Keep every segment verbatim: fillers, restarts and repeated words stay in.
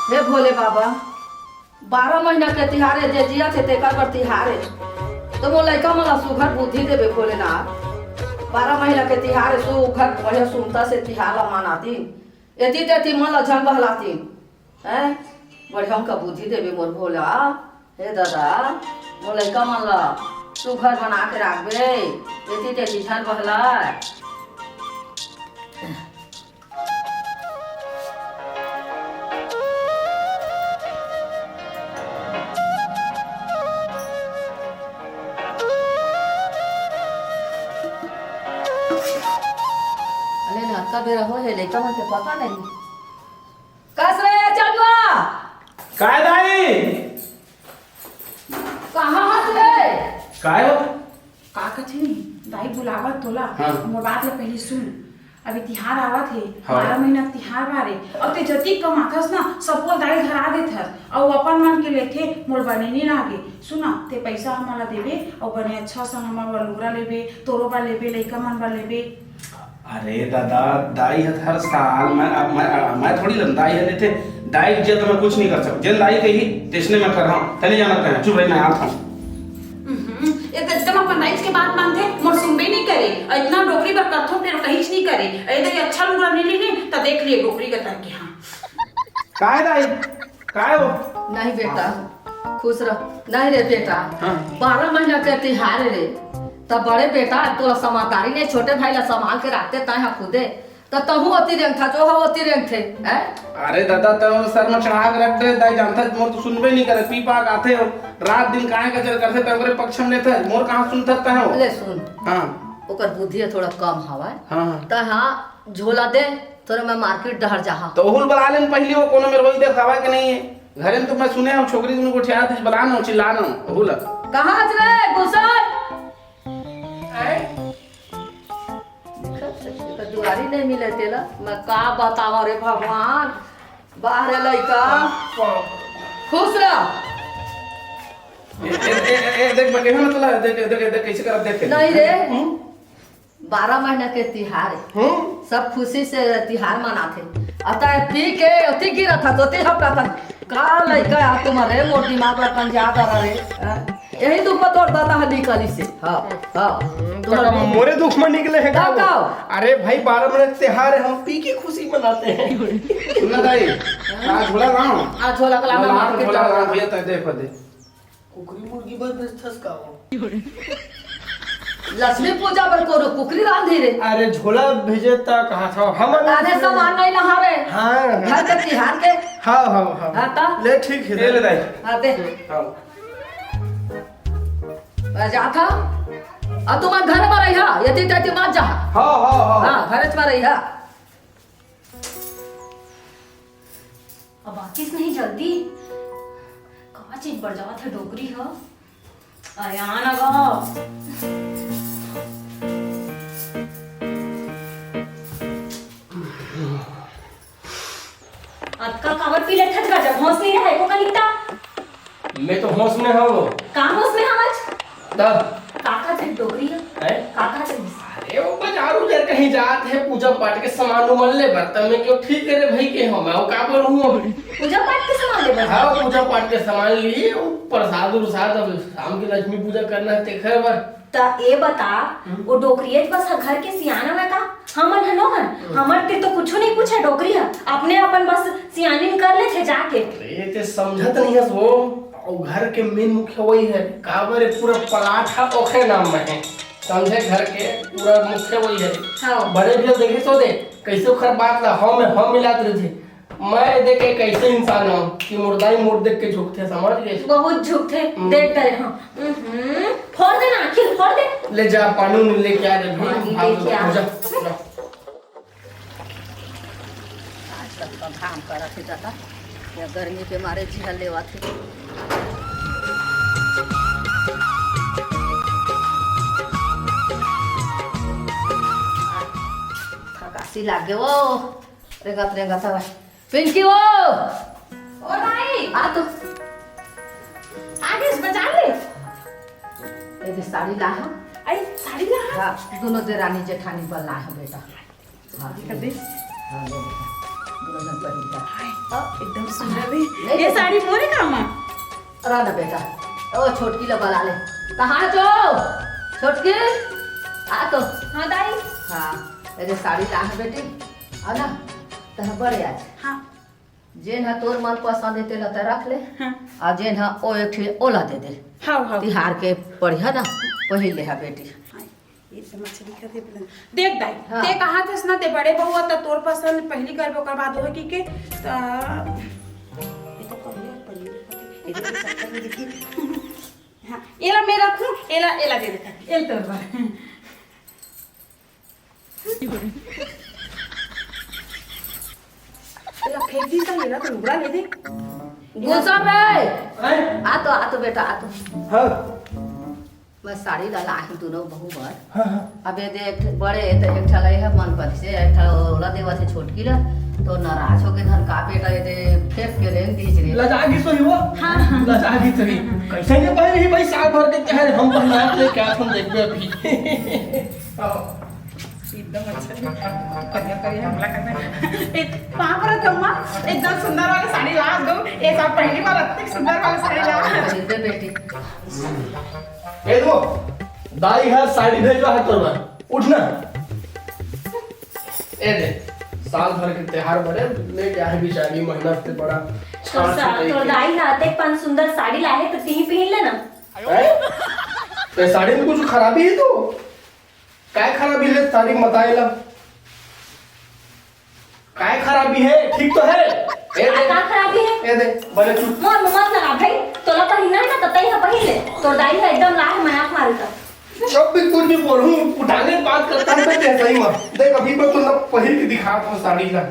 हे भोले बाबा, बारह महीना के तिहार हे, जे जियत हे तेकर बर तिहार हे। त मोर लइका मन ला सुघर बुद्धि देबे भोलेनाथ। बारह महीना के तिहार हे, सुघर बढ़िया सुनता से तिहार ला मनातिन। एती तेती मन ला झन बहलातिन। हैं? बढ़िया का बुद्धि देबे मोर भोला। हे दादा, मोर लइका मन ला सुघर बना के राखबे। एती तेती झन बहला। अरे ना, अतका बेरा हो हे, लइका मन के पता नहीं। कस रे चलुआ? काय दाई? कहाँ हस रे? काय हो? का कथे नी, दाई बुलावत तोला। हाँ। मोर बात ला पहली सुन। अभी तिहार आवत हे, हाँ। बारह महीना के तिहार बारे। अब ते जतिक कमाथस ना, सबो दाई धरा देथस। अउ अपन मन के लेथे, मोर बने नी लागे। सुना, ते पैसा हमन ला देबे, अउ बने अच्छा सन हमन बर लुगरा लेबे, तोरो बर लेबे, लइका मन बर लेबे। अरे दादा, दाई ह हर साल मैं, मैं, मैं थोड़ी लम, दाई ह लेथे। दाई के जिया तो मैं कुछ नहीं कर सकता। जेन दाई कही, तेसने मैं कर रहा हूँ। तने जाना तय, चुप रही, मैं आता हूँ। हम्म, ये तो एकदम अपन दाई के बात मानथे, मोर सुनबे नहीं करे। अउ इतना डोकरी बर करथो, फेर कहीं नहीं करे। अरे दाई, अच्छा लुगरा नहीं लेने, तो देख लिए डोकरी का तरह के, हाँ। काय दाई? काय हो? नहीं बेटा, खुश रह। नहीं रे बेटा, हाँ। बारह महीना के तिहार रे, तब बड़े बेटा तोला समझदारी नहीं, छोटे भाई ला संभाल के रखते तय हा खुदे, त तहू ओती रेंगथा, जो हा ओती रेंगथे, हैं? अरे दादा, तय सर में चढ़ा के रख दे, दाई जानता मोर तो सुनबे नहीं करे, पी पा के आथे हो, रात दिन काय कचर करथे, तय ओकरे पक्ष में लेथे, मोर कहाँ सुनता तय हो? ले सुन, हाँ। ओकर बुद्धि थोड़ा कम हवय। हाँ, हाँ। त हाँ, झोला दे, तोरे मैं मार्केट डहर जाहा। तो ओहू ल बला लेन पहिली, वो कोनो मेर वही देखावा के नहीं है। घरे में तो मैं सुने हूँ, छोकरी दुनू गोठिया दिस बला न, चिल्ला न, ओहू ल। कहाँ हस रे, गुलशन? आए? देखत हस, एकर दुआरी नहीं मिले तेला। मैं का बतावा रे भगवान, बाहर लइका। खुश रह। ए, ए, ए, ए, देख, मैं कहे ना तोला, देख, देख, देख, कैसे करत, देख। नहीं रे। हम्म? बारह महीना के तिहार हे। हम्म। सब खुशी से तिहार मनाथे। अब त पी के ओती गिरत हस, ओती हपटत हस। का लइका यार तुम्हारे, मोर दिमाग ला पंजा डरा रे। हाँ? यही दुख में तोर दादा ह निकलिस हे। हाँ, हाँ। हम्म, तुम्हारे तो दुख मोरे दुख में निकले हे का का वो? का? अरे भाई, बारह महीना के तिहार हे, हम पी के खुशी मनाते हैं। सुन ना दाई, आज झोला लाओ। आज झोला का लाओ, लाओ, मार्केट झोला जाओ। लाओ, भैया, तय देखो दे। कुकरी मुर्गी बर बेचथस का वो? लक्ष्मी पूजा बर कोनो कुकरी रांधी रे। अरे झोला भेजे त कहा था हम। अरे सामान नहीं लहा रे। हाँ, हाँ। घर के तिहार के। हाँ, हाँ, हाँ। हाँ, त? ले ठीक है। ले, ले दाई। हाँ, दे। हाँ। मैं जात हूँ। अब तुम घर में रहिहा, यति तति मत जा। हाँ, हाँ, हाँ। हाँ, घर में रहिहा। अब आतिस नहीं जल्दी। का चीज बर जावत हे डोकरी ह? अरे आ ना गा। अतका काबर पी लेथस गा, जब होश नहीं रहे को कनिकता। मैं तो होश में हूँ। का होश में हवच? तब? काका जन डोकरी है? हैं? काका जन? अरे वो बाजार उजार कहीं जात है, पूजा पाठ के सामान उमान ले बर, तब मैं क्यों ठीक करे भाई के हम, मैं वो का बोलूँ अब? पूजा पाठ के सामान ले बर? हाँ, पूजा पाठ के सामान लिए, वो प्रसाद उरसाद, अब शाम की लक्ष्मी पूजा करना है, तेखर बर। त ए बता, हम्म। वो डोकरियच बस ह घर के सियाना हवय का? हमन ह नोहन, हम्म। हमर तीर तो कुछु नहीं पूछे डोकरी ह, अपने अपन बस सियानी कर लेथे जाके। अरे, ते समझत नहीं हस वो, वो घर के मेन मुखिया वही है, काबर ए पूरा प्लाट ह ओखरे नाम में है, समझे? घर के पूरा मुखिया वही है। हाँ। बड़े भैया देखे तो दे, कैसे ओखर बात ला हम, हम मिलात रहिथे। मैं देख एक ऐसे इंसान हूँ कि मुर्दा ही मुर्दे के झुकथे, समझ गए? बहुत झुकथे, हम्म। देख डरे हूँ। हम्म, फोड़ दे ना, आखिर फोड़ दे। ले जा, पानी उनी लेके आ, जल्दी। पानी भाग, लेके आ। जा, जा। आज तक का घाम करत हे दादा, या गर्मी के मारे जिहर लेवत हे। थकासी लागे वो, रेंगत रेंगत हवय। पिंकी वो! ओ दाई! आ तो। आ गेस बजा ले। ए दे साड़ी ला हा। आई साड़ी ला हा? हाँ, दोनों देरानी जेठानी बर ला हा बेटा। हाँ, ये कर दे। हाँ, ले बेटा। दुल्हन पहिरता। हाय, एकदम सुंदर रे। नहीं ये तो साड़ी मोरे काम आ? रह ना बेटा, ओ छोटकी ला बला ले। कहाँ जो? छोटकी, आ तो। हाँ दाई। हाँ, ये साड़ी ला है बेटी, आ ना, तह बड़े आज। हाँ। जेन ह तोर मन पसंद हे, तेला त रख ले। हाँ। आ जेन ह ओ एक ठे ओला दे दे। हाँ, हाँ। तिहार के बढ़िया ना पहिर ले हा बेटी। हाँ, ये तो मछली का दे बोला। देख दाई, हाँ। ते कहा थस ना, ते बड़े बहू त तोर पसंद पहिली करबे, ओकर बाद होय कि के, त, ये तो कहिए पहिली, ये तो चक्कर में देखी। हाँ, एला मैं रखूं, एला, एला दे दे, एल तोर बर। एला फेंक दी त एला तो लुगरा ले दे। गुलशन रे, हैं? आ तो, आ तो बेटा, आ तो। हाँ। मैं साड़ी ला लाही दोनों बहू बर। हाँ, हाँ। अब ये दे, एक ठे बड़े हे त एक ठा लई है मन पति से, एक ठा ओला देवत है छोटकी ला, तो नाराज होके धन का बेटा ये दे फेंक के रेंग दीज रे। लजा गी सोही वो? हाँ, हाँ। लजा गी सोही। कैसे नहीं पहन रही भाई, साल भर के क्या है, हम पहना के क्या हम देखबे अभी। एकदम अच्छा। करिया, करिया, हमला करना। एक, पाँव परत हूँ माँ, एकदम सुंदर वाला साड़ी ला दो। ये सब पहली बार इतनी सुंदर वाला साड़ी ला। खरीद दे बेटी। ए दो, दाई है साड़ी भेजवा है तोर बर। उठ ना। ए दे, साल भर के त्योहार बरे लेके आहे बेचारी, मेहनत से बड़ा तो छान से सा-, लेके। तोर दाई हा अतेक पन सुंदर साड़ी लाहे तो तीही पहन लेना। हैं? ते साड़ी में कुछ खराबी है तो? काय खराबी है साड़ी में बताए ला? काय खराबी है? ठीक तो है। ए का, दे। का खराबी है? ए दे, बने चुप। मोर मुंह मत लगा भाई, तोला पहिरना है ना, त तई हा पहिर ले। तोर दाई हा एकदम लाहे मजाक मारे त। जब भी कुछ भी बोलूं, उठाने बात करता है, मैं कैसा ही मत। देख, अभी मैं तुमने पहिर के दिखा था साड़ी का।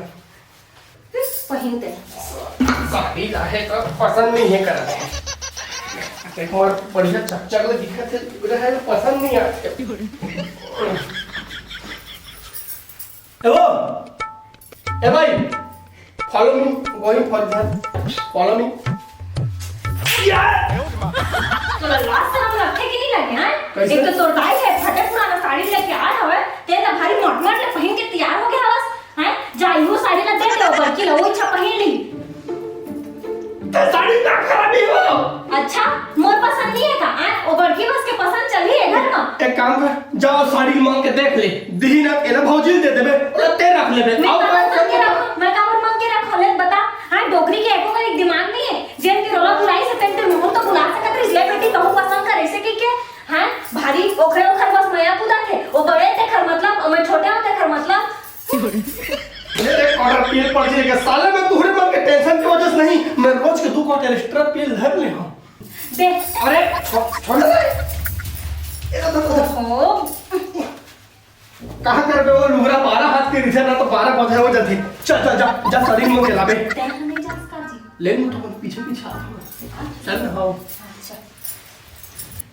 पहिन ते। साड़ी लाहे का पसंद नहीं है करा। एक बार बढ़िया चकचक ले दिखत है, रहे पसंद नहीं आते। ए वो, ए भाई, follow me, going further, follow me। तोला लाज शरम लगथे कि नहीं लगे, हैं? कैसे? एक तो तोर दाई है, फटे पुराना साड़ी लेके आए हवे, ते त भारी मटमट ले पहिन के तैयार हो गया हवस, हैं? जा, इहो साड़ी ला दे दे, ओ बड़की ला, ओ इच्छा पहिन ली। ते साड़ी का खराबी हो? अच्छा, मोर पसंद नहीं है का? आय, ओ बड़की बस के पसंद चलही ए घर मा? एक काम कर, जाओ साड़ी मांग के देख ले, दिही ना, एला भौजी दे देबे, ओला ते रख लेबे। मैं और काबर मांग के रखूं? मैं काबर मांग के रखूं? ले बता, हाँ, डोकरी के एको कनी दिमाग नहीं है, जेन के रोला बुलाई से तेन के मुंह तो बुला सकत रहिस, ले बेटी, कहूं पसंद करे से कि के, हाँ, भारी ओखरे ओखर बस मया कूदा थे, ओ बड़े ते खर मतलब, ओ मैं छोटे होते खर मतलब, ये देख, ऑर्डर पील पड़ जाएगा। साले, मैं तुहरे मन के टेंशन की वजह से नहीं, मैं रोज के दो क्वार्टर एक्स्ट्रा पील धर ले हूँ। देख। अरे, छो-, छोड़ दे। ये तो, तो, तो। ओहो। कहाँ कर बे वो लुगरा, बारह हाथ के रिझा ना तो बारह बजे हो जाती। चल, चल, जा, जा, साड़ी मांग के ला बे। तैं हमें जा इसका जी। ले लूँ तो पीछे पीछे आ जाऊँ। चल ना, हाँ। अच्छा।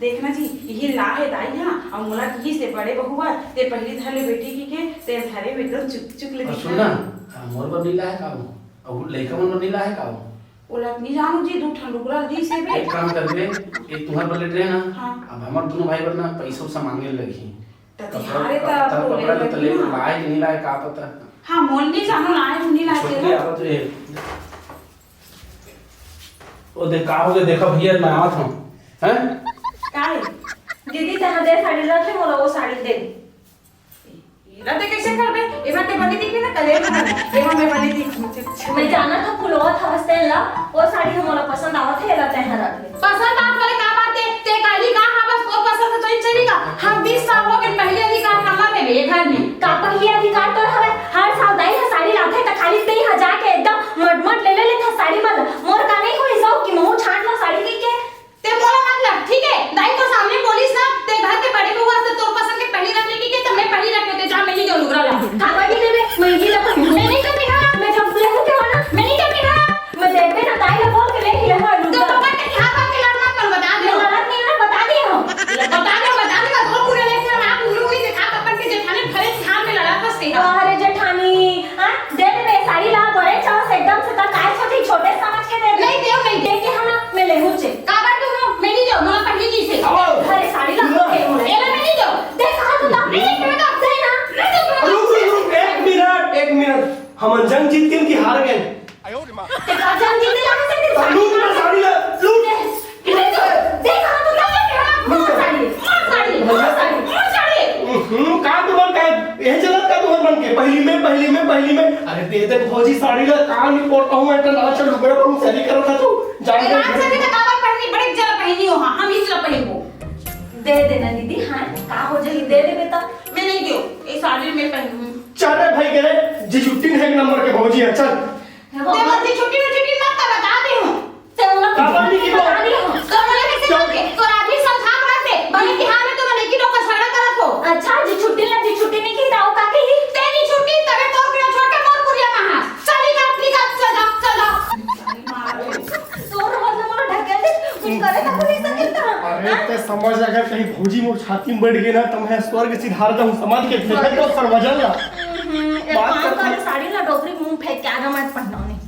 देखना जी, यही ला है दाई हा, अउ मोला किहिस हे बड़े बहू बर, ते पहिली धर ले बेटी कहिके, ते धरे में एकदम चुक चुक ले और दिखा सुन ना, दे। हाँ, मोर बर नी ला है का वो? अउ लइका मन बर नी ला है का वो? ओला नी जानू जी, दू ठन लुगरा दिस हे बे। एक काम करबे, एक तुहर बर ले डरे ना, हाँ। अब हमर दोनों भाई बर ना पैसा उसा मांगे लगही। त कपड़ा, तिहारे त कपड़ा, बोले कपड़ा लगी तो ले ना। लाए कि नी लाए, का पता? हाँ, मोल नी जानू, लाए कि नी लाए छोटकी तेला। आवत रे। ओ देख, का हो गया? देखा भैया, मैं आवत हूँ। हैं? काय? दीदी, तहाँ दे साड़ी रखे, मोला वो साड़ी दे। एला ते कैसे करबे? एमा ते बने दिखे ना, कले में। एमा मैं बने दिखूं। मैं जाना तो फुलवा था हस्ते ला, वो साड़ी हमला पसंद आवत है, एला तहाँ रख ले। पसंद आवत वाले का बात है? ते काली का हाँ, बस वो पसंद तो ही चलेगा। हम बीस साल हो गए, पहले अधिकार हमला में, ये घर में। का पहले अधिकार तोर हवे? हर साल दाई हा साड़ी लाथे, त खाली ते हा जाके एकदम मटमट ले ले लेथा साड़ी मन। मोर का नहीं होई सो कि महू छांट लो साड़ी के, के? ते मोला मत लड़, ठीक है? दाई तो सामने बोलिस ना, ते घर के बड़े बहू वास्ते तोर पसंद के पहली रख लेगी के, त मैं पहली रख लेते, जा, मैं ही जाऊँ लुगरा ला। का पहली लेबे? मैं ही ला पहली। मैं नहीं कर रही हूँ, मैं जब ले हूँ के वाला, मैं नहीं कर रही हूँ। मैं देखबे ना, दाई ला बोल के ले ही रहूँ तो लुगरा। पकड़ के हाथ हाथ के लड़ मत, मैं बता दे। मैं लड़त नहीं ना, बता दिए हूँ। बता दे, बता दे, मैं तो पूरे हमन जंग जीत गेन कि हार गेन? तें का जंग जीते जाने से तें साड़ी लूट ना साड़ी ला, लूट। दे, दे, दे, दे, कहाँ तू लगे? हाँ, मोर साड़ी, मोर साड़ी, मोर साड़ी, मोर साड़ी। हम्म, का तुमन का, ये चलत का तुमन मन के? पहली में, पहली में, पहली में। अरे दे दे भौजी साड़ी ला, का नहीं पोड़ता हूँ मैं, इतना अच्छा लुगड़ा पर शादी करत था तू। जान तें दे। आज से तें काबर पहनी, बड़े जरा पहनी हो, हाँ, हम इस ला पहनबो। दे देना दीदी, हाँ, का हो जाही, दे दे बेटा। मैं नहीं दियो, ये साड़ी मैं पहनूँ। चल रे भाई, के रे, जी छुट्टी है एक नंबर के भौजी है, चल। तें मोर जी छुट्टी में छुट्टी मत कर, बता दे हूँ। तें मोला का बात नहीं की बता बात? दे हूँ। तो मोला कैसे चल। कहोगे? तो रात ही संसार भर से, भले कि हाँ में तो मैं लेकिन ओकर झगड़ा करत हो। अच्छा, जी छुट्टी ला, जी छुट्टी नहीं की, ताऊ का कही? तेरी छुट्टी, तबे तोर बिना छोड़ के मोर कुरिया में हाँ। चल निकल, निकल, चल जा, चल जा। तोर रहत ले मोला ढकेल दे, कुछ करे तक नहीं सके त। अरे, हाँ? तें समझ, अगर कहीं भौजी मोर छाती में बैठ गई ना, तो मैं स्वर्ग सिधार जाऊँ, समझ के फेंक दो सर्वजन ला। हम्म, एक बात काम कर, कर। साड़ी ला डोकरी मुंह फेंक के आगा मत पहनाओ नहीं।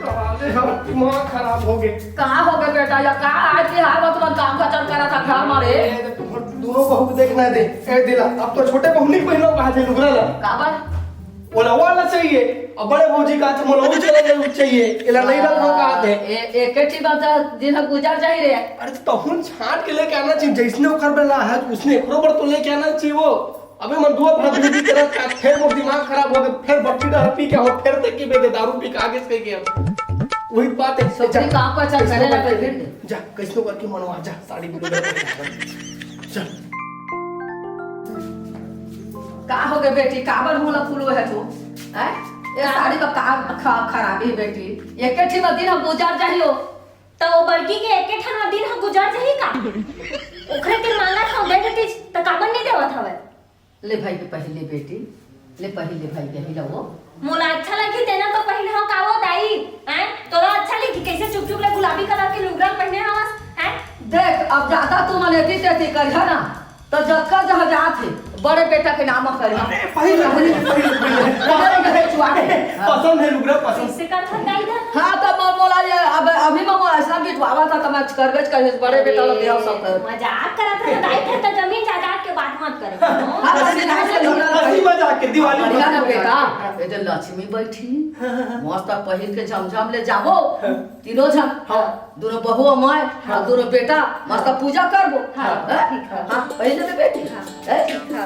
अरे, हम दिमाग खराब हो गए। का हो गए बेटा, या का आज के हालत में काम खचर करा था घर में रे? अरे, तो दोनों बहू को देखना दे। ए दिला, अब तो छोटे बहू नहीं पहनो कहा थे लुगरा ला। काबर? ओला वाला चाहिए, अब बड़े भौजी का तो मोला वो चला जाए, वो चाहिए, एला नहीं रखो कहा थे। ए, एक ही बात है, दिन गुजर जाही रे। अरे तो तहुन छांट के लेके आना चाहिए, जैसने ओकर बेला है, उसने एकरो बर तो लेके आना चाहिए वो। अबे मन दुआ भात भी करत का, फिर मोर दिमाग खराब हो गया, फिर बट्टी डहर पी के हो, फिर देख के बेदे दारू पी के आगे से गया। वही बात है, सब जा। काम का चल करे ना, फिर जा, कैसनो करके मनवा जा, साड़ी बिल्कुल। चल। का हो गए बेटी, काबर मुंह ला फुलवे है तू? हैं? ये का? साड़ी का का ख-, खराबी है बेटी? एक ठे दिन हम गुजर जाहियो। त ओ बड़की के एक ठन दिन ह गुजर जाही का? ओखरे के मांगत हव, दे देतिस, त काबर नइ देवत हवय? ले भाई के पहिली बेटी, ले पहिली भाई के ही ला वो। मोला अच्छा लगही तेना तो पहिने हव का वो दाई, हैं? तोला अच्छा लगही कइसे चुप चुप ले गुलाबी कलर के लुगरा पहिने हवस, हैं? देख, अब जादा तुमन एती तेती करिहा ना, त जतका जहाँ जात हे, बड़े बेटा के नाम म करिहा। अरे, पहिली, पहिली, पहिली, पहिली। पसंद हे, चुआ के। पसंद हे लुगरा, पसंद। कइसे करथन दाई दा? हाँ, त म-, मोला ये, अब, अभी म-, मोला अइसना बिठवावत हे, त मैं करबेच करिस, बड़े बेटा ल देहव सब कर। मजाक करत हे दाई, फेर त जमीन जायदाद के बात मत करे। हाँ, त सीधा से लुगरा हंसी मजाक के, दिवाली बढ़िया ना मजाक। बेटा, ये जो लक्ष्मी बैठी, हाँ, हाँ, हाँ। मस्त पहिर के झमझम ले जाबो, हाँ। तीनों झन। हाँ। दूनों बहू अउ मैं, हाँ। अउ दूनों बेटा, मस्त पूजा करबो। हाँ, हैं? ठीक है। हाँ, पहिर ले बेटी। हाँ। हैं? ठीक है।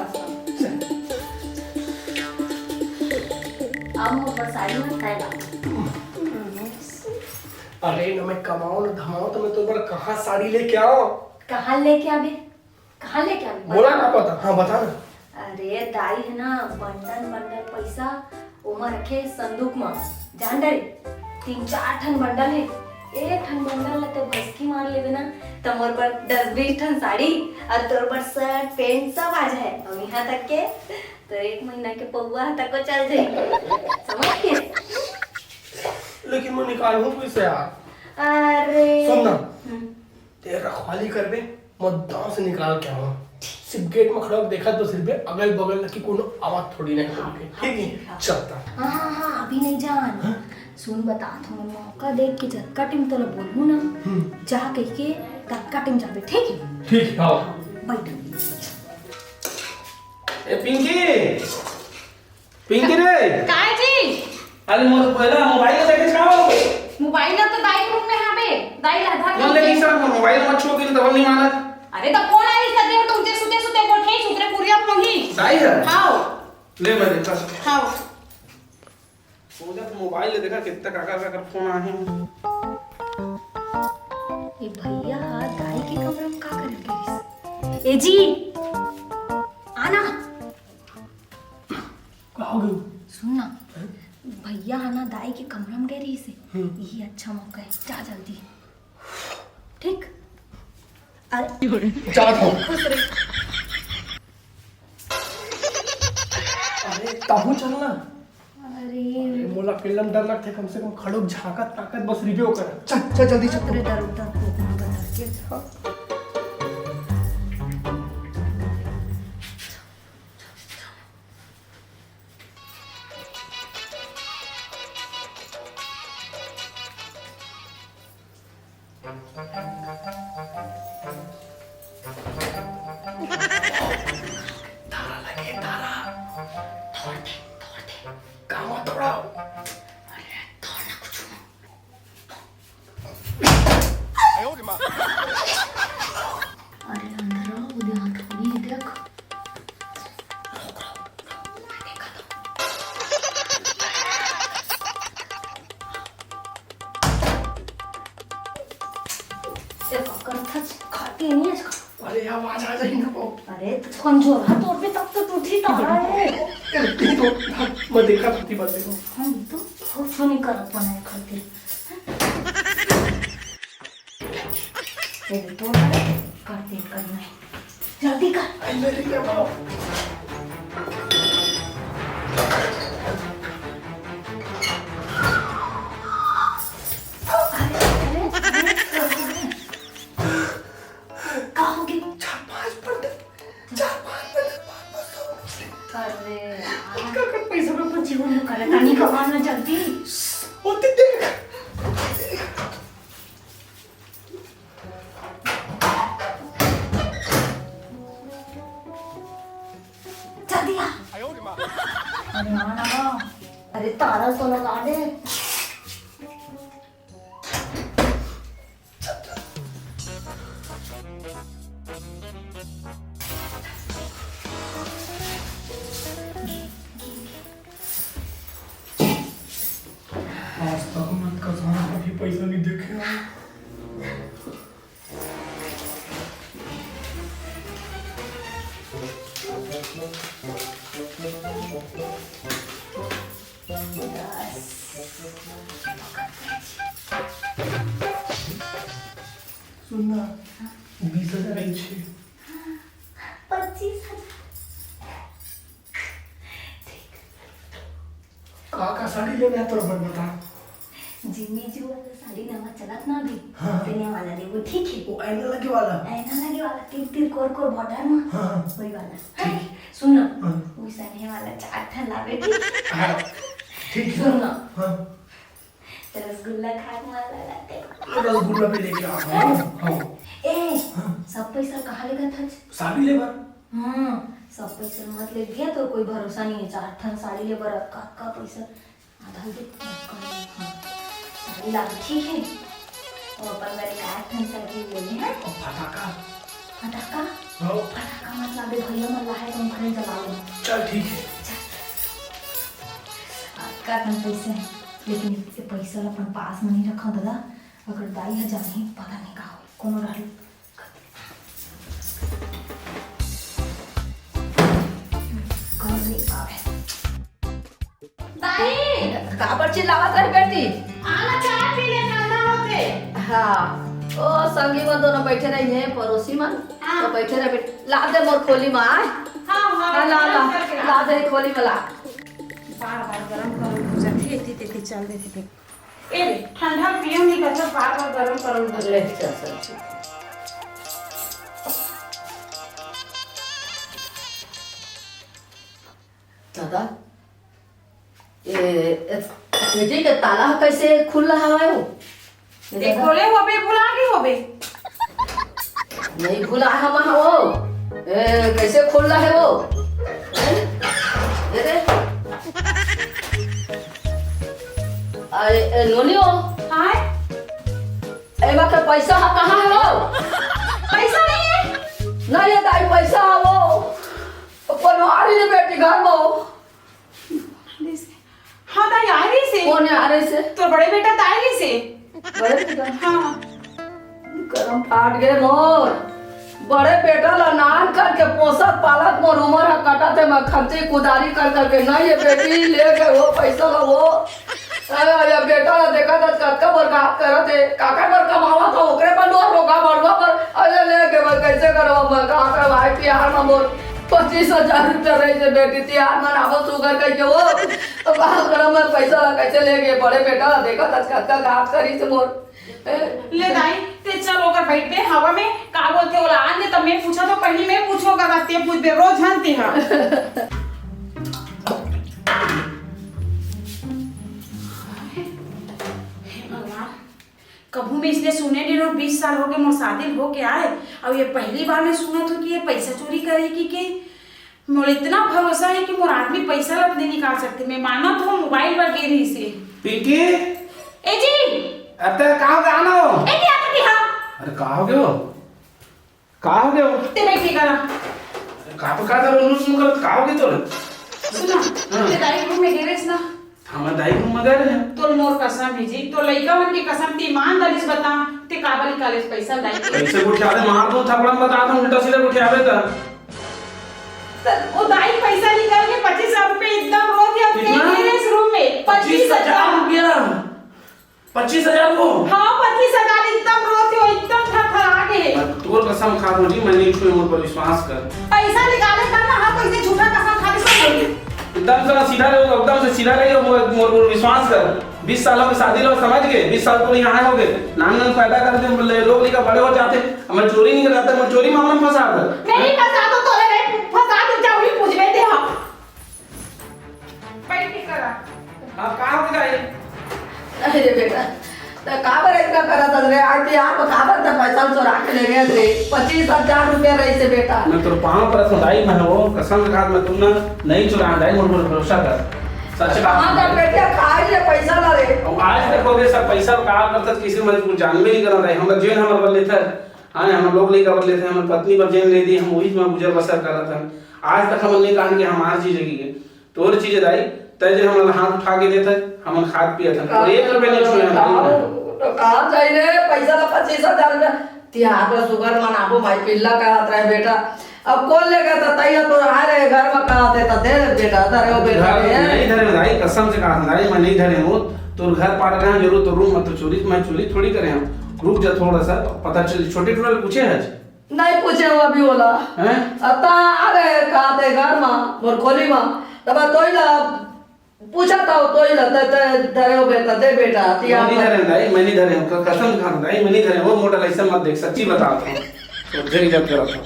अब मोर बर साड़ी मत खाए ला। अरे, न मैं कमाओं, न धमाओं, त मैं तोर बर कहाँ साड़ी लेके आऊं? कहाँ लेके आबे? कहाँ लेके आबे? मोला बता। का पता? हाँ, बता ना। अरे, दाई हे ना, बंडल बंडल पइसा, ओमा रखे संदूक म, जान डरे? तीन चार ठन बंडल हे, एक ठन बंडल ल ते भसकी मार लेबे ना, त मोर बर दस बीस ठन साड़ी, अउ तोर बर शर्ट, पैंट सब आ जाए। अउ इहाँ तक के तोर एक महीना के पौवा तको चल जाही। समझ गे? लेकिन मैं निकालूं कइसे यार? अरे। सुन ना। हम्म। ते रखवाली करबे, मैं दांव से निकाल के आऊं। सिर्फ गेट में खड़ा होके देखत बस रहिबे, अगल बगल ल कि कोनो आवत थोड़ी नहीं करके। हाँ, ठीक है? ठीक है। चलता। हाँ, हाँ, हाँ, अभी नहीं जान। हाँ? सुन, बतात हूँ, मौका देख के जतका टाइम तोला बोलूँ ना, हम्म। जा कह के ततका टाइम जाबे, ठीक है? ठीक है, हाँ। हाँ, बैठ। ए पिंकी, पिंकी रे। काय जी? अरे मोर पहला मोबाइल देखे छाओ। मोबाइल तो दाई रूम में हावे। दाई ला धर मन ले के। किसा मोर मोबाइल मत छुओ के तब नहीं मानत। अरे तो कौन आई कर दे तुमसे सुते सुते गोठे सुतरे पुरिया मोही। दाई है? हाओ। ले मैं देखता। हाओ। सोचा तो मोबाइल ले देखा कितना काकर काकर फोन आए हैं। ये भैया हा दाई के कमरा में का करे गइस? ए जी, आना। का हो गई? सुन ना, हैं? भैया हा ना दाई के कमरा में गए रहिस हे। हम्म। यही अच्छा मौका है, जा जल्दी। ठीक? अरे, जात हूँ। खुश रही। अरे, ताहू चल ना। अरे। अरे, मोला अकेला में डर लगथे, कम से कम खड़ो झांकत ताकत बस रिव्यू कर। चल, चल, जल्दी चल। अरे, डर, डर, डर, डर, डर, डर। तारा लगे, तारा। तोड़ दे, तोड़ दे। कामा तोड़ा? आवाज आ जाही ना, बाबू। अरे, तो कमजोर हाथ तोड़ पे तब तो टूटी तारा है। ए, नहीं तो, मैं देखा था, बात देखो। हाँ, तो बहुत सुनी करत बनाए खातिर। ये तो तोड़ दे, कर दे, करना है। जल्दी कर। आई, मेरे क्या बाप। अरे, अरे, अरे, का हो गया? चार पाँच बंडल, चार पाँच बंडल, पाँच पाँच सौ। अरे यार। इनका कर पैसा में अपन जीवन में करे, तनी कमा ना जल्दी। होते देख। जल्दी आ। अरे हाँ ना। अरे तारा तो लगा दे। आज तक मैं कसाना कभी पैसा नहीं देखे हूँ। सुन ना, बीस हजार पच्चीस हजार। का, का साड़ी लेना है तोर बर, बता। जिमी चू वाला साड़ी नवा चलत ना अभी, हाँ। तेने वाला लेबो, ठीक है? वो ऐना लगे वाला? ऐना लगे वाला, तिर तिर कोर कोर बॉर्डर में। हाँ, हाँ। वही वाला। ठीक। अरे, सुन ना, हाँ। वो सने वाला चार ठन लाबे, ठीक है? हाँ, ठीक है। सुन ना। हाँ। तो रसगुल्ला खाए वाला लाते। रसगुल्ला भी लेके आ, हाँ, हाँ। ए, हाँ। सब पैसा कहाँ लेगत हच? साड़ी ले बर। हाँ, सब पैसा मत ले दिया, तो कोई भरोसा नहीं है। चार ठन साड़ी ले बर, अतका, अतका पैसा। आधा दे, हाँ, साड़ी ला, ठीक है? और अपन बर एक आठ ठन साड़ी ले ले, हाँ? और फटाका? फटाका? हाँ। फटाका मत लाबे, भैया मन लाहे तो हम घरे जला लेंगे। चल, ठीक है। चल। अतका कन पैसे हैं, लेकिन ये पैसा ला अपन पास में नहीं रखा दादा, अगर दाई ह जाही, पता नहीं का हो, कोनो डाल। कर नहीं पावे। दाई! काबर चिल्लावत रहे बेटी? आना, चाय पी ले, ठंडा होते। हाँ, ओ संगी मन दोनों बैठे रही हैं, पड़ोसी मन। हाँ। तो बैठे रहे बेटी। ला दे मोर खोली में, आय। हाँ, हाँ, हाँ, ला, ला, ला, ला दे खोली में ला। बार बार गरम गरम हो जाते, इतनी तेती चल देते। ए रे, ठंडा पियो नहीं कहता, बार बार गरम गरम धर ले। अच्छा, अच्छा, अच्छा। दादा, ए, ए, बेटी के ताला ह कैसे खुला हवय वो? ए, दादा। खोले होबे, भुला गे होबे। नहीं भुला हम हो। ए, कैसे खोलना है वो? हैं? ये दे। अरे, ए, नोनी हो। हाँ? एमा के पैसा ह कहाँ है वो? पैसा नहीं है। नहीं है दाई, पैसा है वो। कोनो आ रही है बेटी घर में। हाँ, दाई, आ रही से। कौन है आ रही से? तोर बड़े बेटा त आ रही से। बड़े बेटा? हाँ। करम फाट गए मोर। बड़े बेटा ला नान करके पोसत पालत मोर उमर ह कटत हे, मैं खंती कुदारी कर करके नहीं, ये बेटी ले गए वो पैसा ला वो। अरे, ये बेटा ला देखा था कतका बर काम करत हे, काकर बर कमावत हो, ओकरे बर लोग रोका मरुआ बर, अरे ले गए, मैं कैसे करो, मैं का कर भाई, प्यार में मोर पच्चीस हजार रुपया रही से बेटी, तिहार मनावो सुगर कह के वो। तो का करम मैं पैसा ला कैसे ले गए? बड़े बेटा ला देखा था, कतका घात करी से मोर। ए? ले दाई, ते चल ओकर बैठ बे, हवा में का बोलते ओला आन दे, तब मैं पूछा तो पहली मैं पूछो का बात ते पूछ बे, रोज हन ते हा। हे भगवान, कभू मैं इसने सुने नहीं रहो, बीस साल हो गए मोर शादी हो के आए, और ये पहली बार मैं सुना था कि ये पैसा चोरी करेगी के। मोर इतना भरोसा है कि मोर आदमी पैसा ला नहीं निकाल सकते। मैं माना तो मोबाइल पर गिर रही से। पिंकी, ए जी। अरे तेरा कहाँ का आना हो? ए जी, आती थी, हाँ। अरे कहाँ हो गयो? कहाँ हो गयो? ते बैठ के करा। अरे कहाँ पे कहा था, रोनू सुन कर कहाँ हो गयो तोर? सुना, हाँ। ते दाई रूम में गिरे ना। हाँ, मैं दाई रूम में गए रहे। तोर मोर कसम है जी, तो लइका मन की कसम, ती ईमानदारी से बता। ते काबर निकाले पैसा दाई के? पैसे उठा दे, मार दो थपड़ा में, बता दो, उल्टा सीधा उठा दे त। त वो दाई पैसा निकाल के पच्चीस हजार रुपए एकदम रो दिया, कितना? तेरे इस रूम में पच्चीस हजार। पच्चीस हजार रुपया? पच्चीस हजार वो? हाँ, पच्चीस हजार एकदम रो दिया, एकदम थरथरा के। मैं तोर कसम खा दूं जी, मैं नहीं छुए, मोर पर विश्वास कर। पैसा निकाले कर ना, हाँ, तो इसे झूठा कसम खा के सब बोल दे। एकदम से सीधा रहो, एकदम से सीधा रहो, मोर, मोर, मोर विश्वास कर। बीस सालों की शादी लो, समझ गए? बीस साल तो यहाँ हो गए, नान नान पैदा कर दे, ले, लोग लेकर बड़े हो जाते। अब मैं चोरी नहीं करता, मैं चोरी मामला में फंसा था। नहीं फंसा तो तोरे नहीं फंसा, तो जा वही पूछ लेते हम। बैठ के करा। हाँ, का हो गया ये? अरे बेटा, त काबर इतना करत हस रे? आज बिहार में काबर त पैसा चोरा के ले गए थे? पच्चीस हजार रुपया रहिसे बेटा। मैं तोर पाँव परत हूँ दाई, मैं वो कसम से कहा, मैं तुम ना नहीं चुरान दाई, मुझ पर भरोसा कर। सच कहा कहाँ मैं। कर बेटा, खा ही ले पैसा ला रे। अब आज तक हो गए सब पैसा का करता, किसी में कुछ जानबे नहीं करना दाई। हम जेन हमर बदले थे, हाँ, हम लोग नहीं कर लेते, हमर पत्नी पर जेन ले दी, हम वही में गुजर बसर करत हन। आज तक हम नहीं कहा कि हमार चीज है कि तोर चीज दाई, तै जे हमन हाथ उठा के देत है, हमन खात पियत हन, और एक रुपया नहीं छुए हम। तो कहाँ जाई रे पैसा ला पच्चीस हजार रुपया? तिहार बर सुग्घर मनाबो भाई, पिल्ला कहत रहे बेटा। अब कौन लेगा त तैया तो रहा रे घर में कहत है त दे दे बेटा, धरे हो बेटा घर रे। नहीं धरे हो दाई, कसम से कहा दाई, मैं नहीं धरे हूँ। तोर घर पाट रहे हैं जरूर, तो रूम में तो चोरी, मैं चोरी थोड़ी करे हूँ। रुक जा थोड़ा सा, पता चल, छोटे टूरा ले पूछे है? नहीं पूछे हो अभी ओला। हैं? अता आ रहे कहत है घर में, मोर खोली में, तब तोई ला पूछा था, तोई ला, ते, ते धरे हो बेटा, दे बेटा, तिहार मैं नहीं पर। धरे हूँ दाई, मैं नहीं धरे हूँ, क-, कसम खा दाई, मैं नहीं धरे हूँ, मोटा ऐसा मत देख, सच्ची बता था। तो जय जब करा था।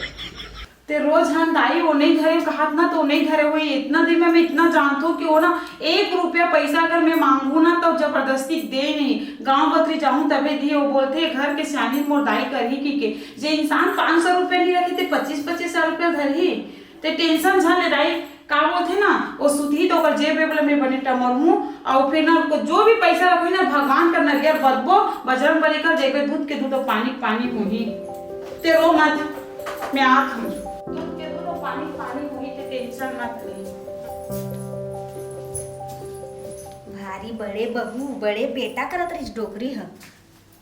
ते रोज हन दाई, वो नहीं धरे, कहात ना तो नहीं धरे, वो इतना दिन में मैं इतना जानत हूँ कि वो ना एक रुपया पैसा अगर मैं मांगू ना तो जबरदस्ती दे नहीं, गाँव बतरी जाऊँ तबे दिए। वो बोलते घर के सियानी मोर दाई करही की के, जे इंसान पाँच सौ रुपया नहीं रखे ते पच्चीस पच्चीस हजार रुपया धरही। ते टेंशन झन ले दाई, का बोलथे ना, वो सुतही तो ओकर जेब वेब ल मैं बने टमरहूँ, अउ फिर ना को जो भी पैसा रखही ना, भगवान कर नरियर बदबो, बजरंग बली कर जेबे दूध के दूध अउ पानी के पानी होही। ते रो मत, मैं आत हूँ। दूध के दूध अउ पानी के पानी होही, ते टेंशन मत ले। भारी बड़े बहू, बड़े बेटा करत रहिस डोकरी ह।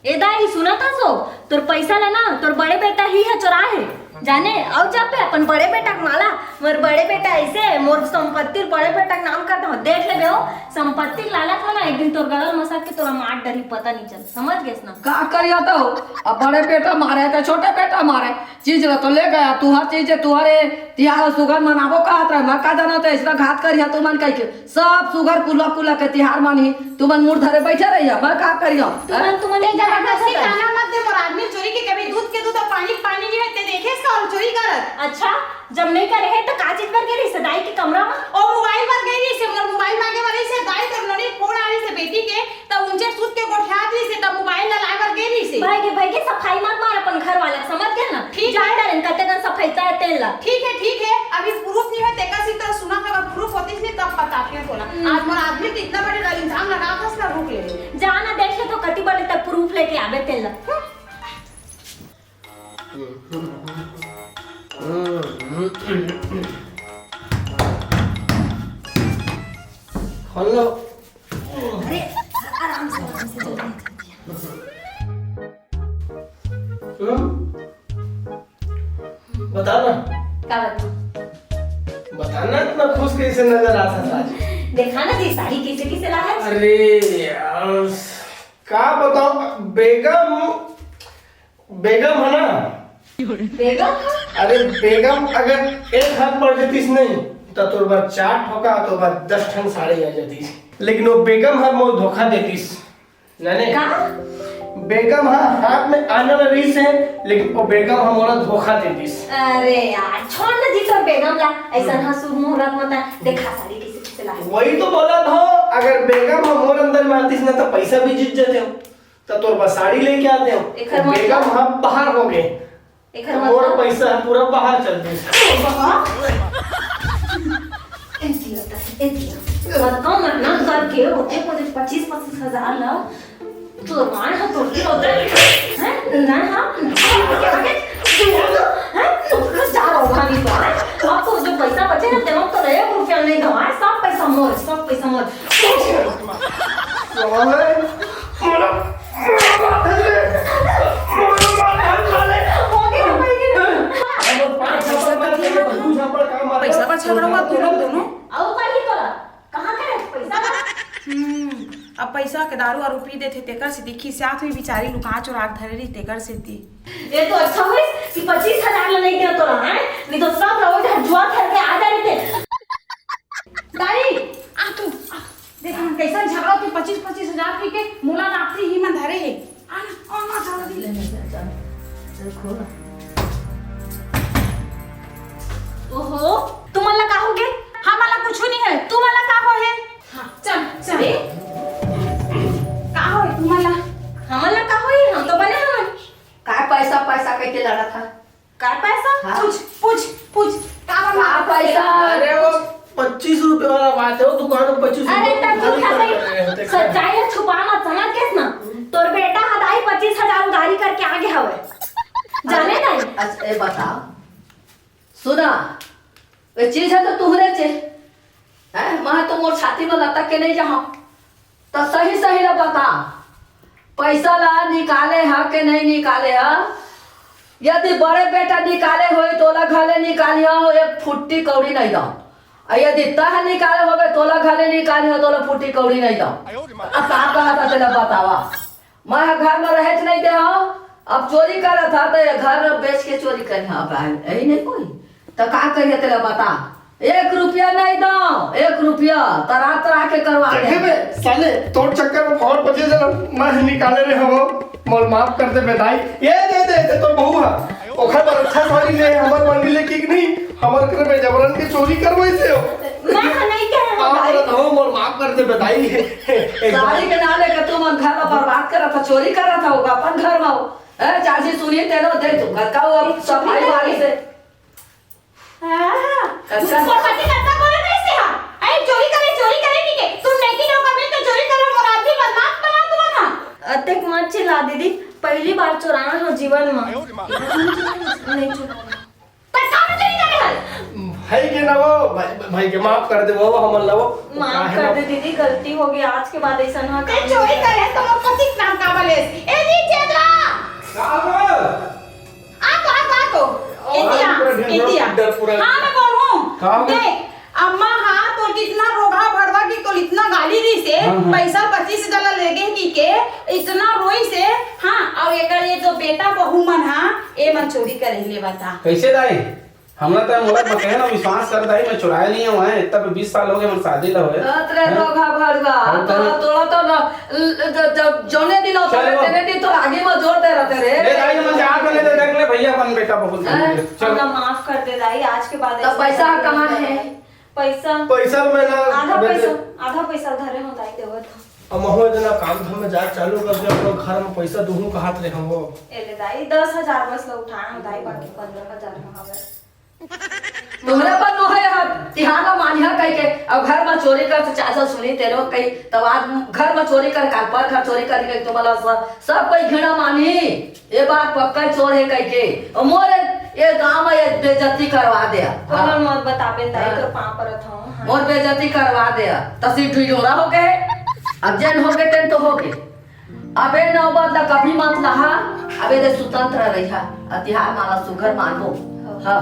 ए दाई, सुनत हस ओ? तोर पैसा ला ना, तोर बड़े बेटा ही ह चोराए हे। जाने, अउ जब पे अपन बड़े बेटा के माला, मोर बड़े बेटा ऐसे, मोर संपत्ति बड़े बेटा के नाम कर दो। देख लेबे हो, संपत्ति के लालच में ना, एक दिन तोर गला ल मसक के तोला मार डरही, पता नहीं चल। समझ गेस ना? का करिया तो? अब बड़े बेटा मारे, तो छोटे बेटा मारे। चीज ला तो ले गया, तुहर चीज है, तुहरे तिहार सुग्घर मनाबो कहत रहे, मैं का जाना तो ऐसा घात करिया तुमन कह के। सब सुग्घर कुला कुला के तिहार मानही, तुमन मुड़ धरे बैठे रहिया, मैं का करिया? तुमन, तुमन एक जगह जबरदस्ती बस ताना मत दे, मोर आदमी चोरी के कभी दूध के दूध अउ पानी के पानी नहीं होते, देखे इसका और चोरी करत। अच्छा, जब नहीं करे है तो का चीज बर गे रहिसे दाई के कमरा में? ओ मोबाइल बर गे रहिसे, मोर मोबाइल मांगे बर रहिसे, दाई कर नोनी फोन आ रहिसे बेटी के, त उनचे सूत के गोठियात रहिसे, त मोबाइल ला लाए बर गे रहिसे। भाई के, भाई के सफाई मत मार अपन घर वाला, समझ गेस ना? ठीक जान है। डारेन, कते कन सफाई चाहे तेन ला। ठीक है, ठीक है, अभी प्रूफ नहीं है, तेकर से तो सुना था, अगर प्रूफ होतीस नहीं तब बताती हूँ तोला। हम्म। आज मोर आदमी तो इतना बड़े इल्जाम लगा था, उसका रुक ले। जा ना देख ले तो कति बड़े तक प्रूफ लेके आबे तेन ला। हम्म। खोल लो। अरे, आराम से, आराम से, जल्दी, जल्दी। हम्म? बता ना। का बता? बता ना, इतना खुश कैसे नजर आ रहा आज? देखा ना जी, साड़ी कैसे, कैसे ला है? अरे यार, का बताओ, बेगम बेगम है ना? बेगम? अरे बेगम, अगर एक हाथ पड़ जातीस नहीं, तो तोर बर चार ठोका, तोर बर दस ठन साड़ी आ जातीस। लेकिन वो बेगम हर मोर धोखा देतीस। नहीं, नहीं। का? बेगम हा हाथ में आने वाला रहीस है, लेकिन वो बेगम हा मोला धोखा देतीस। अरे यार, छोड़ ना जी तोर बेगम ला, ऐसा हम्म। ना शुभ मुहूर्त मत है। देखा साड़ी कैसे, कैसे ला है। वही तो बोला था, अगर बेगम हा मोर अंदर में आतीस ना, तो पैसा भी जीत जाते हो। त तोर बर साड़ी लेके आते हो। एकर मतलब? बेगम हम बाहर हो गए। एकर मोर मतलब? पैसा पूरा बाहर चल गए। बाबा। ऐसी होता है, ऐसी होता है। और कम मेहनत करके होते, मुझे पच्चीस पच्चीस हजार ला। तोर माय ह तोर के होते। हैं? ना, हाँ? हैं? तो बस जा रहा होगा अभी तो, हैं? अब तो जो पैसा बचे ना, तेमा तो एक रुपया नहीं दो, हैं? सब पैसा मोर, सब पैसा मोर। साले, मोला, मोला बात है रे। झगड़ा हुआ तू लोग दोनों। अउ का ही तोला? कहाँ का है पैसा का? हम्म, अब पैसा के दारू वारू पी देथे, तेकर सेती खिसियात हुई बिचारी लुका चोरा के धरे रही, तेकर सेती। ये तो अच्छा हुई कि पच्चीस हजार ला नहीं दिया तोला, हैं? नहीं तो सब लोग इधर जुआ खेल के आ जाते। दाई, आ तू, आ। देख, हम कैसन झगड़ा होती, पच्चीस, पच्चीस हजार पी के मोला नाती ही में धरे है। आ ना, आ ना, चलो दी। ले, ले, ले, चल। चल, खोल। ओहो, तुमन ला का हो गे? हमन ला कुछु नहीं है, तुमन ला का हो है? हाँ, चल, चल। अरे? का हो है तुमन ला? हमन ला का हो है? हम तो बने हमन। का पैसा, पैसा कह के लड़ा था? का पैसा? हाँ। पूछ, पूछ, पूछ। का का पैसा? अरे वो पच्चीस रुपए वाला बात है, वो दुकान में पच्चीस अरे रुपए तब वाली चुप कर रहे हैं, कर। सच्चाई ला छुपा मत, समझ गेस ना? तोर बेटा ह दाई पच्चीस हजार उधारी करके आगे हवे। जाने अच्छा, दाई? अच्छा, ए बता, सुना, ये चीज है तो तुहरे चे, हैं? मैं तो मोर छाती में लटक के नहीं जाऊँ। त सही सही ला बता, पैसा ला निकाले ह के नहीं निकाले ह? यदि बड़े बेटा निकाले होई, तोला घले निकाली हो, एक फुट्टी कौड़ी नहीं दो। अउ यदि तह निकाले होबे, तोला घले निकाली हो, तोला फुट्टी कौड़ी नहीं दो। अब का कहत ह तेला बतावा? मैं ह घर में रहे नहीं दे हो, अब चोरी करत ह त ये घर बेच के चोरी करे ह, अब आए, यही नहीं कोई। त का करिए तेला बता? एक रुपया नहीं दो, एक रुपया तरा तरा के करवा दे। देखे बे, साले, तोर चक्कर में फोन पच्चीस हजार मैं ही निकाले रहे हो, मोर माफ कर दे बे दाई। ये दे दे, दे तो बहू है, ओखर पर अच्छा साड़ी ले, हमर मंडी ले की नहीं, हमर कर बे जबरन के चोरी करवाई से हो। मैं तो नहीं कह रहा हूँ आप दाई। बोलत हो, मोर माफ कर दे बे दाई। साड़ी के नाम लेके तू मन घर में बर्बाद करत था, चोरी करत था, ओका अपन घर में हो। ए, चाची सुनिए, तेरो दे तू, घर का वो अब सफाई वाली से। हाँ। अच्छा। मोर पति कतका बोले रहिस हे, हाँ? अरे, चोरी करे, चोरी करे, ठीक है। तुम नहीं की नौकर में तो चोरी करो, मोर आदमी बदमाश बना तुम ना। अतेक मत चिल्ला दीदी, पहली बार चोराना हो जीवन में। नहीं चोराना। पर का में चोरी करे हल? भाई के ना वो, भाई, भाई के माफ कर दे वो, हमन ला वो। माफ काहे कर ना दे दीदी, गलती हो गई, आज के बाद ऐसा ना ए, चोरी करे तो मोर पति के नाम का बलेस? ए जी, चेतवा! का हो? आ तो, आ तो, आ तो। और एती आ, पूरा ढिंढोरा एती आ। डर पूरा। हाँ, मैं बोलूँ। का हो गया? देख, अम्मा, हाँ, तो जितना रोगहा भरवा की तो इतना गाली दी से, हाँ, हाँ। पैसा पच्चीस हजार ले गए की के, इतना रोई से, हाँ, और एकर ये जो बेटा बहू मन, हाँ, ए मन चोरी करे ले बता। कैसे दाई? हमरा त मोला बतेहे ना, विश्वास कर दाई, मैं चुराए नहीं हूँ, हैं? इतना भी बीस साल हो गए हमर शादी ला होए। अत रे हैं? रोगहा भरवा, हम तो तोरा, तोरा तो न, ल-, ज-, जब जौने दिन होता चलो। है, तेने दिन तो आगे में जोर दे रहते रे। ले दाई, हम जा के ले दे, देख ले भैया, अपन बेटा बहुत हैं? चलो। हमरा माफ कर दे दाई, आज के बाद तब ऐसा पैसा मत कहाँ करे। है? पैसा? पैसा में ना, आधा बेटे। पैसा, आधा पैसा धरे हो दाई, देवत हो। अब महू इतना काम धाम में जा चालू कर दे, अपने घर में पैसा दूहू का हाथ रहे हो। ए ले दाई, दस हजार बस ला उठाए हो दाई, बाकी पन्द्रह हजार में हवे। तोहरे पर नोहे ह, तिहार ला मानिहा कह के, अब घर में चोरी कर, तो चाचा सुनी तेरो कही, तब आज घर में चोरी कर, काल पर घर चोरी कर कही, तो मतलब सब, सब कोई घृणा मानी, ये बात पक्का चोर है कह के, और मोर ये गांव में ये बेइज्जती करवा दे। कोनो हाँ। मत बताबे दाई, हाँ। तोर पाँव परत हूँ, हाँ। मोर बेइज्जती करवा दे, तसी ढुई ढोरा हो गए, अब जेन हो गए तेन तो हो गए। अबे नौबत ला कभी मत लहा, अबे दे स्वतंत्र रहिहा, अतिहार माला सुघर मानबो। हाँ।